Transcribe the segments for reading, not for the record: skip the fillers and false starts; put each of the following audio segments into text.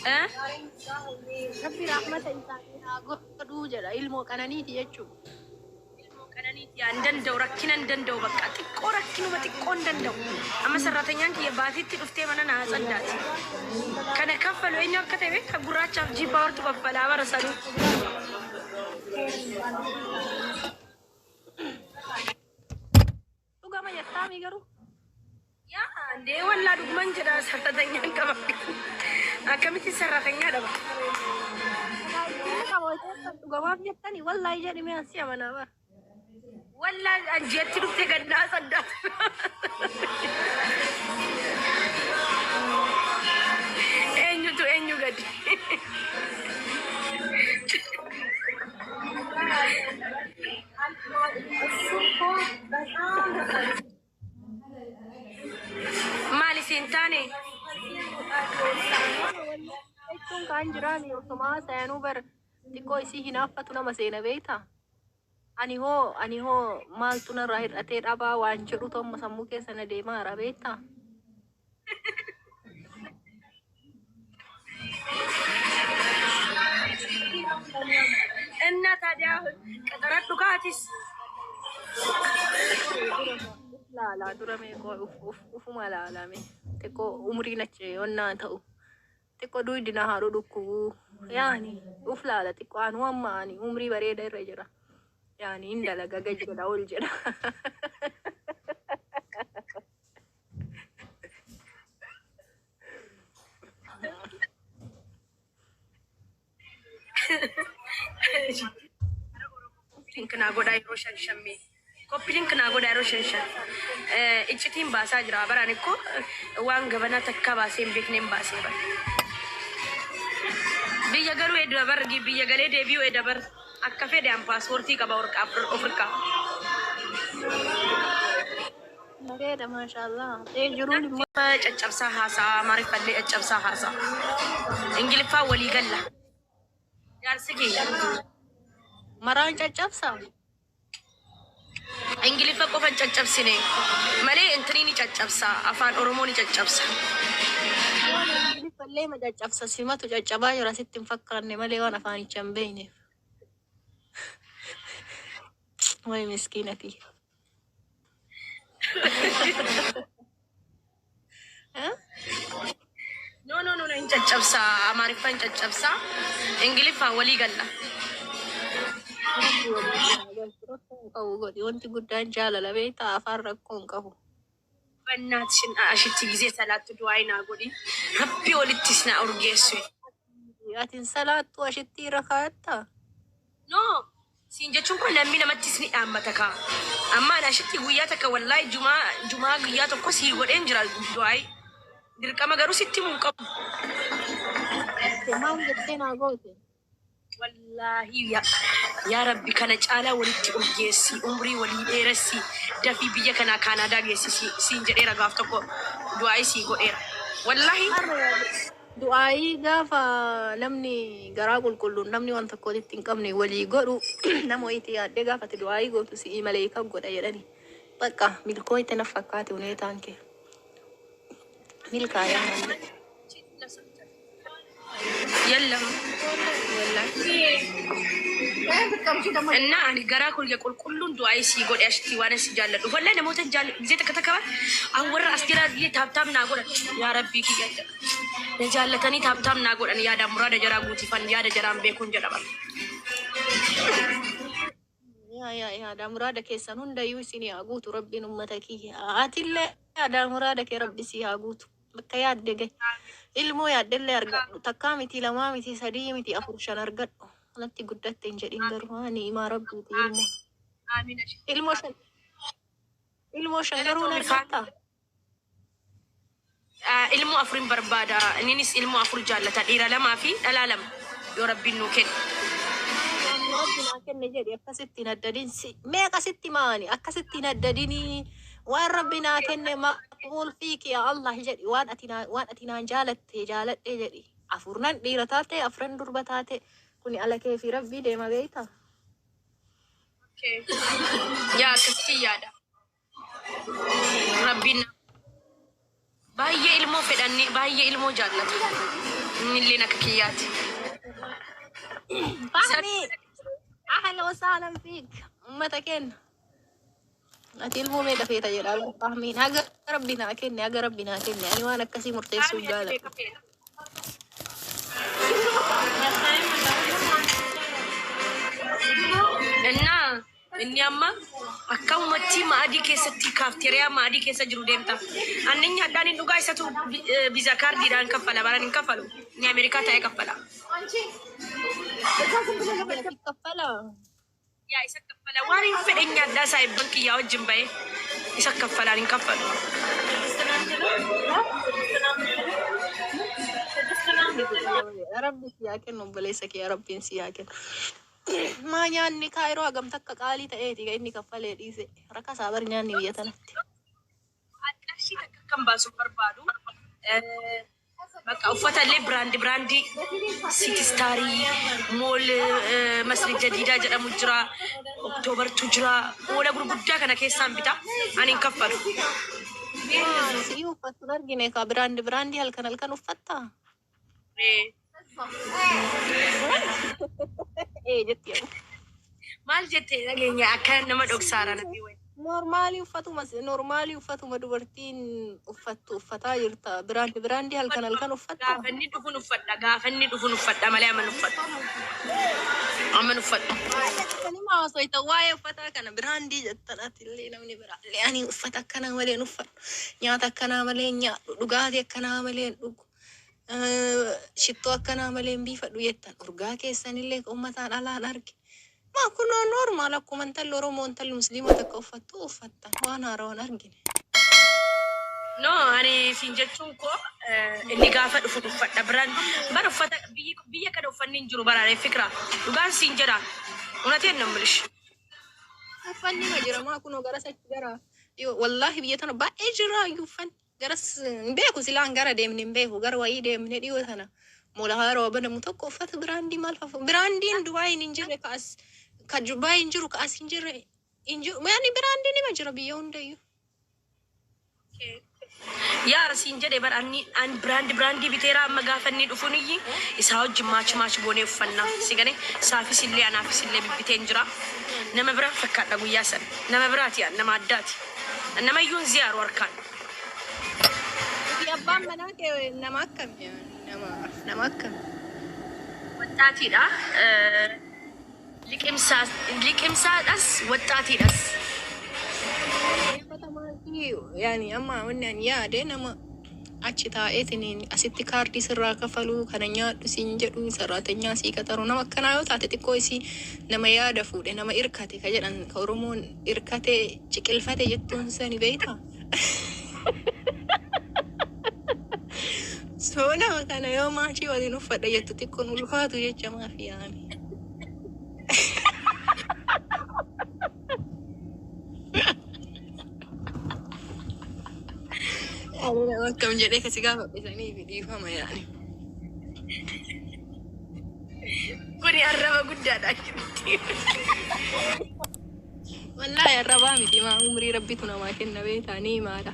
Eh? Rabbi rahmata isaanii haa godhuu jedha ilmoo qananiiti jechuudha. Ilmoo qananiiti yaa hin danda'u rakkina hin danda'u bakka xiqqoo rakkinuma xiqqoo hin danda'u. Amma sarratanyaan kiyya baatiitti dhuftee mana naa tsaddaati. Kana kaffalu eenyu akka ta'e beektaa gurraachaaf jiippaa hortu kaffalaa bara sanuu. Dhugama jettaamii garuu. Yaa ndee wallaa dhuguman jedha sarratanyaan qaba. Akkamitti sarratanyaa dhaba? Dhugamaaf jettanii wallaahi jedhi mee asii amanaa bara. Wallaa anjeetti dhuftee gannaa saddaati. Eenyutu eenyu gadi? Maal isin taane? Jechuun kaan jiraani osuma haasa'anuu bar xiqqoo isii hinaaffatu nama seena beektaa? Ani hoo ani hoo maaltu narraa hir'atee dhabaa waan jedhutu amma sammuu keessa na deemaa jira beektaa? እና ታዲያ qaxaradhu kaatis. Laalaa dura mee koo ufuma laalame xiqqoo umriin achi onnaa ta'u xiqqoo duydi na haadhu dhukkubuu yaani uf laala xiqqoo anuu amma ani umrii bareeda irra jira yaani hin dalaga gad jedha ol jedha. Link naa godhaa yeroo shan shammee. Copy link naa godhaa yeroo shan shan. Iccitiin baasaa jira baraan ikkoo waan gabanaa takka baasee hin beekneen baasee bara. Biyya galuu edda bar biyya galee deebi'uu edda bar akka fedhe an paaspoortii qaba Afrikaa. Bareeda maashaallah. Ee jiruun immoo Caccabsaa haasaa Amaariffallee caccabsaa haasaa. Ingiliffaa walii galla. Jaarsi kiyya. Maraan caccabsaa. Ingiliffa qofa hin caccabsine malee intinii ni caccabsa afaan Oromoo ni caccabsa. Waan Ingiliffallee ma caccabsa simatu caccabaa jira sitti hin fakkaanne malee waan afaanicha hin beekneef. Way miskiina kiyya. Eh? No no no no hin caccabsa Amaariffa hin caccabsa Ingiliffaan walii galla. Rabbi waliin haa galchu. Rakkoo hin qabu godhi. Wanti guddaan jaalala beektaa afaan rakkoo hin qabu. በእናትሽን ashitti gisee salaattu du'aa naa godhi rabbi walitti isin haa urgeessu. Ati hin salaattu ashitti irra kaa'attaa? No siin jechuun kun namni namattis ni dhaammata kaa. Amma ani ashitti guyyaa takka wallaahi jumaa jumaa guyyaa tokko sii godheen jira du'aayi. Dirqama garuu sitti himuu hin qabu. Maal jettee naa goote? Wallaahi yaa yaa Rabbi kana caalaa walitti urgeessi umrii walii dheeressi dafii biyya kanaa Kaanaadaa geessi siin jedheera gaaf tokko du'aayii sii godheera. Wallaahi Du'aayii gaafa namni garaa qulqulluun namni waan tokko walitti hin qabne walii godhu nama wayiitti yaaddee gaafa ati du'aayii gootu si'ii maleekaa godha jedhani. Bakka milkooyte na fakkaate huneetaan kee. Milkaa'ee ammallee. Yallam. እና ani garaa kiyya qulqulluun du'aayii sii godhe ashitti waan si jaalladhu. Wallahi namoota hin jaalladhu. Gisee takka takka an warra as jira gisee tap tap naa godhan. Yaa Rabbii kiyya jedha. Na jaallatanii tap tap naa godhan yaada muraada jaraa guutifan yaada jaraan beekuun jedhama. Yaa yaa yaada muraada keessan hundayyuu isin haa guutu rabbiin ummata kiyya. Atillee yaada muraada kee rabbi si haa guutu. Bakka yaadde gahi. Ilmoo yaaddellee argadhu. Takkaa miti lamaa miti sadii miti afur shan argadhu. Natti guddatte hin jedhin garuu ani himaa rabbiiti ilmoo. Amiin. Ilmoo shan ilmoo shan garuu hin argattaa? Ilmoo afurin barbaada. Inninis ilmoo afur jaallata. Dhiira lamaa fi dhalaa lama. Yoo rabbiin nuu kenne. Rabbi naa kenne jedhi akkasitti hin addadin si mee akkasitti maani akkasitti hin addadinii waan rabbi naa kenne maqbuul fiiki yaa Allah jedhi waan ati naa waan ati naan jaalatte jaaladhe jedhi afurnan dhiira taate afran durba taate kuni ala kee fi rabbii deema beektaa. Yaa akkasitti yaada. Rabbiin baay'ee ilmoo fedhanni baay'ee ilmoo jaallata. Inni illeen akka kiyyaati. Fahmi, ahlan wa sahlan fiik. Ummata kenna. Ati ilmoo meeqa feeta jedha Fahmiin. Haga Rabbi naa kenne, haga Rabbi naa kenne. Ani waan akkasii murteessuu Fahmi, ati jaaladhu. meeqa feeta? Innaa inni amma akkamumatti maadii keessatti kaafteeriyaa maadii keessa jiru deemta. Anni nyaadhaan hin dhugaa, isatu Visa kaardiidhaan kaffala, baran hin kaffalu. Inni Ameerikaa taa'ee kaffala. Ati kaffala. Yaa, isa kaffala. Waan hin fedhe nyaadhaa, saayibban kiyyaa wajjin bahee isa kaffalaan, hin kaffalu. Rabbi si haa kennu, obboleessa kee Rabbiin si haa kennu. Maa, nyaanni Kaayiroo hagam takka qaalii ta'eeti kan inni kaffalee dhiise? Rakkasaa bar nyaanni biyya tanatti. Qarshii takka kan baasu barbaadu. Bakka uffata illee brand brandii City Starii Mall, Masri Jadiidaa jedhamu jira. Oktoobartu jira. Oola gurguddaa kana keessaan bita. Ani hin kaffalu. Maa, si'ii uffattu hin argine kaa brand brandii halkan halkan uffattaa? Ee jetti amma. Maal jettee dhageenya akka nama dhoksaara natti wayi. Normalii uffatuma, normalii uffatuma dubartiin uffattu uffataa jirta. Brand brandii halkan halkan uffattaa? Gaafa inni dhufuun uffadha. Gaafa inni dhufuun uffadha malee amma uffadhu. Amma uffadhu. Kanima haasofta waa'ee uffataa kana brandii jettan, ati illee namni biraallee ani uffata akkanaa malee hin uffadhu, nyaata akkanaa malee hin nyaadhu, dhugaatii akkanaa malee hin dhugu, shittoo akkanaa malee hin biifadhu jettan, urgaa keessanillee uummataan alaan arge. Maa, kunoo normal akkuma intalli Oromoo, intalli Musliimaa takka uffattu uffattan, waan haarawan argine. No, ani siin jechuun koo inni gaafa dhufu uffadha. Biraan bara uffata biyya kana uffanni hin jiru baraaree fikira. Dhugaan siin jedha. Unateen nan bilish. Uffanni ma jira, maa kunoo garas achi gara dhiyoo wallaahi biyya tana baay'ee jira iyyuu uffanni. Garas hin beeku, silaan gara deemne hin beeku, gara wayii deemne dhiyoo tana moola haaroo banamu tokko uffata brandii maal fafa, brandiin Dubaayin hin jirre ka as, ka Dubaay hin jiru ka as hin jirre hin jiru. Yani brandiin ima jira biyya hundayyuu. Yaa, siin jedhe bar, anni an brand brandii biteera. Amma gaafa inni dhufuun iyyi isaa wajjin match match goonee uffannaa si gane. Isaafis illee anaafis illee bibbiteen jira. Nama biraan fakkaadha guyyaa sana. Nama biraati, an nama addaati. Nama iyyuu hin ziyaaru harkaan. Fi abbaan manaa kee nama akkami? Nama akkami? Waxxaatiidha. Liqimsaa, liqimsaadhas, waxxaatiidhas. Uffata maaltii yani amma wanni ani yaade, nama achi taa'eetiin asitti kaardii sirraa kafaluu kana nyaadhu siin jedhu, saraatenyaa sii qaxaru, nama akkanaa yoo taate, xiqqoo isii nama yaada fuudhe, nama irkate ka jedhan, ka Oromoon irkate ciqilfate jettuun sani beeyta. So nama kana yoo matchii waliin uffadha jettu xiqqoon ulfaatu jecha maaf yaani. Ani nama akkam jedhee kasi gaafadhe sanii fi dhiifama yaani. Kuni arraba guddaadha. Wallaahi arrabaa miti, maa, umrii Rabbitu namaa kenna beektaa, ni maala.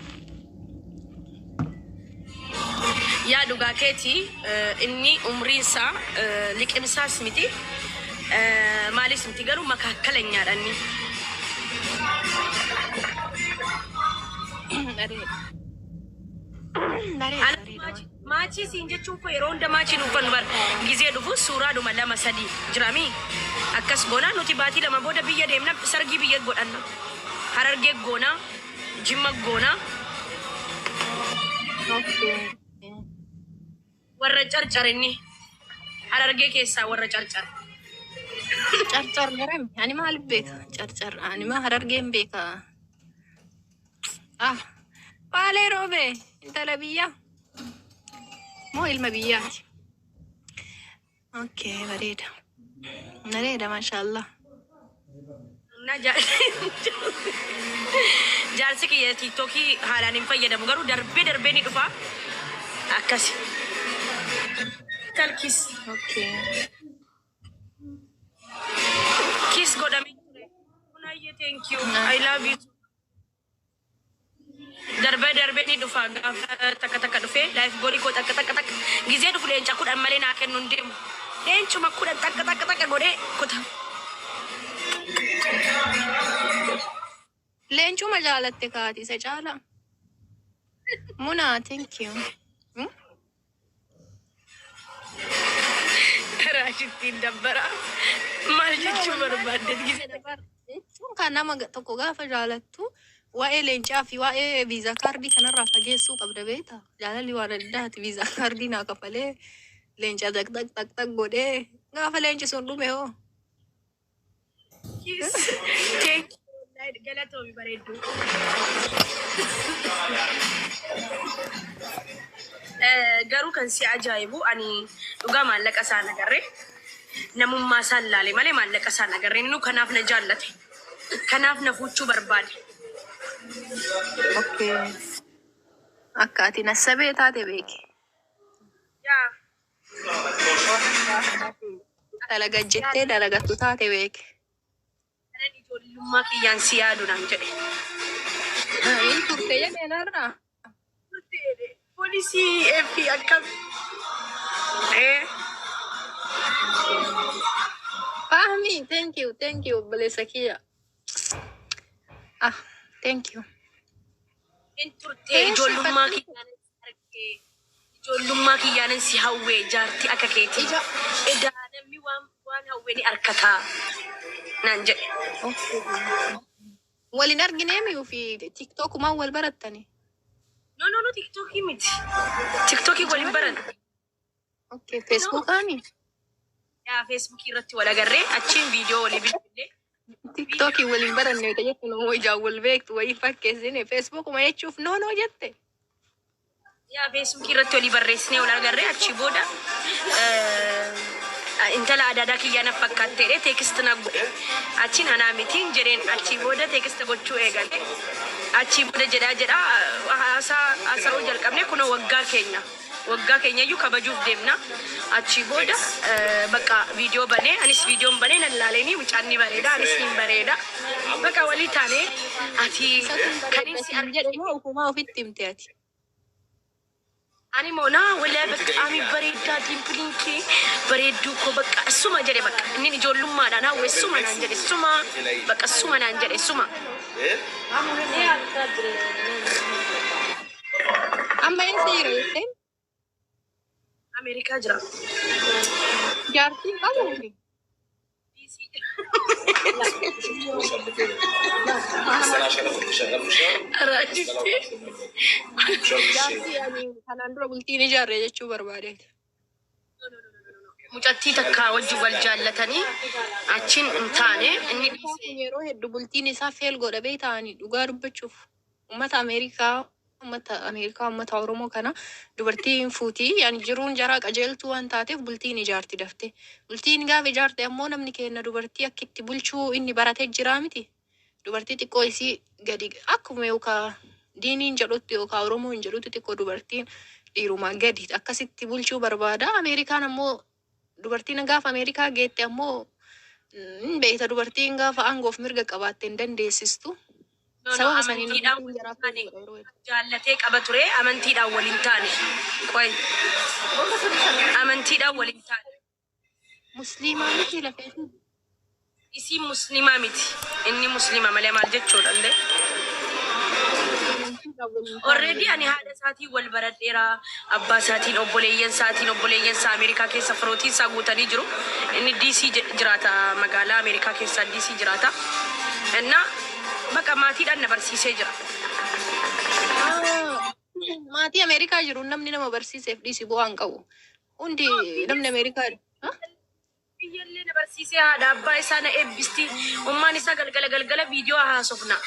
Yaa, dhugaa keeti, inni umriinsaa liqimsaas miti, maalis miti, garuu makaakkala inni. Bareeda. Bareeda, bareeda. Matchii siin jechuun koo yeroo hunda matchii nuuf uffannu bara gizee dhufu suuraadhuma lama sadii jirami akkas goonaa. Nuti baatii 2 booda biyya deemna, sargii biyya godhanna, Harargee goonaa, Jimma goonaa. Warra Carcar, inni Harargee keessaa warra Carcar. Carcar garami? Ani maal beeka? Carcar ani maa Harargeen beeka? Ah, Baalee roobee intala biyyaa moo ilma biyyaati? Okay, bareeda. Bareeda, maashaallah. Na jaarsi kiyya TikTokii haalaan hin fayyadamu, garuu darbee darbee ni dhufa akkasi. Talkis. Kiss godhamee ture. Kunaayyee, thank you. I love you. Darbee darbee ni dhufa gaafa takka takka dhufee life goalii koo takka takka takka gizee dhufu leenca 10 malee naa kennu hin deemu. Leencuma 10 takka takka takka godhee kuta. Leencuma jaalatte kaati isa caala. Munaa, thank you. Raashittiin dabbara. Maal No, jechuu wallahi barbaadde gizee takka. Jechuun kan nama tokko gaafa jaalattu waa'ee leencaa fi waa'ee visa cardii kanarraa fageessuu qabda beektaa? Jaalalli waan addaati. Visa cardii naa kafalee leenca taq taq taq taq godhee gaafa leenci sun dhume hoo? Yes. Thank you. Wallahi galatoomi bareedduu. Garuu kan si ajaa'ibu ani dhugaa maallaqa isaa hin agarre namummaa isaa ilaale malee maallaqa isaa hin agarre inni kanaaf na jaallate kanaaf na fuuchuu barbaade. Okay. Akka ati nassabee taate beeki. Yaa Dalaga jettee dalagattu taate beeki. Kanan ijoollummaa kiyyaan si yaadu naan jedhe. Hin turte jedheen har'a. Poolisii eebbi akkam. Fahmi, thank you, thank you, obboleessa kiyya. Ah, thank you. Hin turte ijoollummaa kiyyaan si argee ijoollummaa kiyyaanan si hawwee jaartii akka keetii. Ija. Edaa namni waan hawwe ni arkataa naan jedhe. Waliin arginee fi TikTokumaan wal barattani? No, no, no, TikTokii miti. TikTokii waliin baran. Okay, Facebookaani? Yaa, Facebookii irratti wal agarree achiin viidiyoo walii bilbilee. TikTokii waliin baranne jettu nama ijaan wal beektu wayii fakkeessine Facebookuma jechuuf no no jette. Yaa, Facebookii irratti walii barreessinee wal agarree achii booda intala adaadaa kiyyaa na fakkaatteedhe text na godhe. Achiin anaa mitiin jedheen. Achii booda text gochuu eegale. Achii booda jedhaa jedhaa haasaa haasa'uu jalqabne. Kunoo waggaa keenya. Waggaa keenya iyyuu kabajuuf deemna. Achii booda bakka viidiyoo banee anis viidiyoon banee nan laaleenii mucaan ni bareeda anis ni bareeda. Bakka walii taanee ati Isatu hin kanin bareedda si siin arge. jedhe moo ofumaa ofitti himte ati? Ani moo naa wallahi bakka bareedaa dimpleiin kee bareedduu koo bakka suma jedhe bakka inni ijoollummaadhaan hawwe suma naan jedhe suma bakka suma naan jedhe suma. Amma eessa jira jetteen? Ameerikaa jira. Jaartiin qabuufi? DC jira. Raajitti. Jaartii ani kanaan dura bultiin ijaarre jechuu barbaadeeti. Mucattii takka wajjin wal jaallatanii achiin hin taane inni Ameerikaa dhiise. kun yeroo hedduu bultiin isaa fail godha beektaani dhugaa dubbachuuf. Uummata Ameerikaa uummata Oromoo kana dubartiin fuutii yani jiruun jaraa qajeeltuu waan taateef bultiin ijaarti dafte. Bultiin gaafa ijaarte ammoo namni kenna dubartii akka itti bulchuu inni baratee jiraa miti. Dubartii xiqqoo isii gadi akkuma yookaan diiniin jedhutti yookaan Oromoon jedhutti xiqqoo dubartiin dhiirumaa gadi akkasitti bulchuu barbaada. Ameerikaan ammoo dubartiin gaafa Ameerikaa geette ammoo hin beekta dubartiin gaafa aangoof mirga qabaatte hin dandeessistu. No, no, Sababa saniin amantiidhaan bultiin waliin jaraa taane fail godha yeroo hedduu. jaallatee qaba ture amantiidhaan waliin taane. Qoy amantiidhaan waliin taane. Musliimaa miti lafee. Isiin musliimaa miti. Inni musliima malee maal jechuudha illee. Amantiidhaan waliin taane Already jechuudha. ani haadha isaatiin wal baradheera. Abbaa isaatiin, obboleeyyan isaatiin, obboleeyyan isaa Ameerikaa keessa firootiin isaa guutanii jiru. Inni DC jiraata, magaalaa Ameerikaa keessa DC jiraata. Inna bakka maatiidhaan na barsiisee jira. Ah, maatii Ameerikaa jiru namni nama barsiiseef dhiisi bu'aa hin qabu. Hundi namni Ameerikaa. Ha? Biyyallee na barsiisee haadha abbaa isaa na eebbisti. Ummaan isaa galgala galgala viidiyoo haasofna.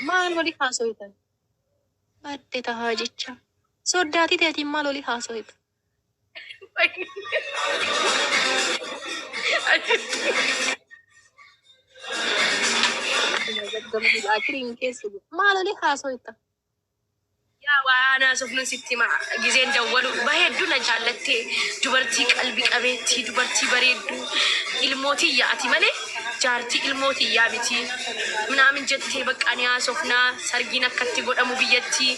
Maal walii haaso'itan? Badde tahaa jecha. Soddaatii ta'eetiin maal olii haaso'itu? Akiriin keessa jiru. Maal olii haaso'itan? Yaa, waan haasofnu sitti hima gizeen dawwalu bahedduu na jaallattee dubartii qalbi qabeettii dubartii bareedduu ilmootii yaa'ati malee Jaartii ilmoo tiyyaa miti minaamin jettee bakka ni haasofnaa sargiin akkatti godhamu biyyatti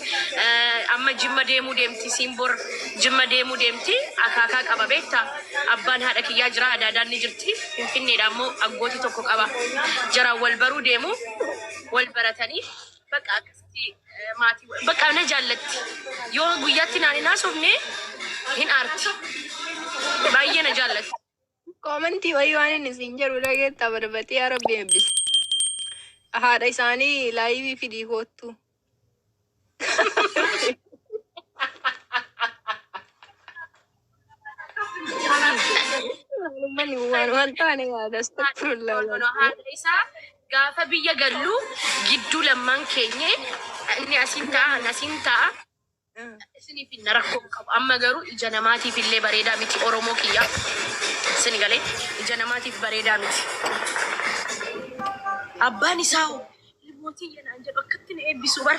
amma Jimma deemuu deemti siin bor Jimma deemuu deemti akaakaa qaba beektaa abbaan haadha kiyyaa jira adaadaan ni jirti Finfinneedha ammoo aggootii tokko qaba jaraan wal baruu deemu wal baratanii bakka akkasitti maatii bakka na jaallatti yoo guyyaatti naan hin haasofne hin aarti baay'ee na jaallatti. Koomantii wayii waan inni siin jedhu dhageettaa barbatee yaa Rabbi eebbise. Haadha isaanii laayivii fidii koottu. Maalummaan waan waan taane yaada astagfirullah. No, no, haadha isaa gaafa biyya gallu gidduu lammaan keenye inni asiin ta'a ani asiin ta'a isiniif hin rakkoo hin qabu. Amma garuu ija namaatiif illee bareedaa miti Oromoo kiyya. Isin galee ija namaatiif bareedaa miti. Abbaan isaa hoo ilmoo tiyya naan jedhu akkatti na eebbisu bar.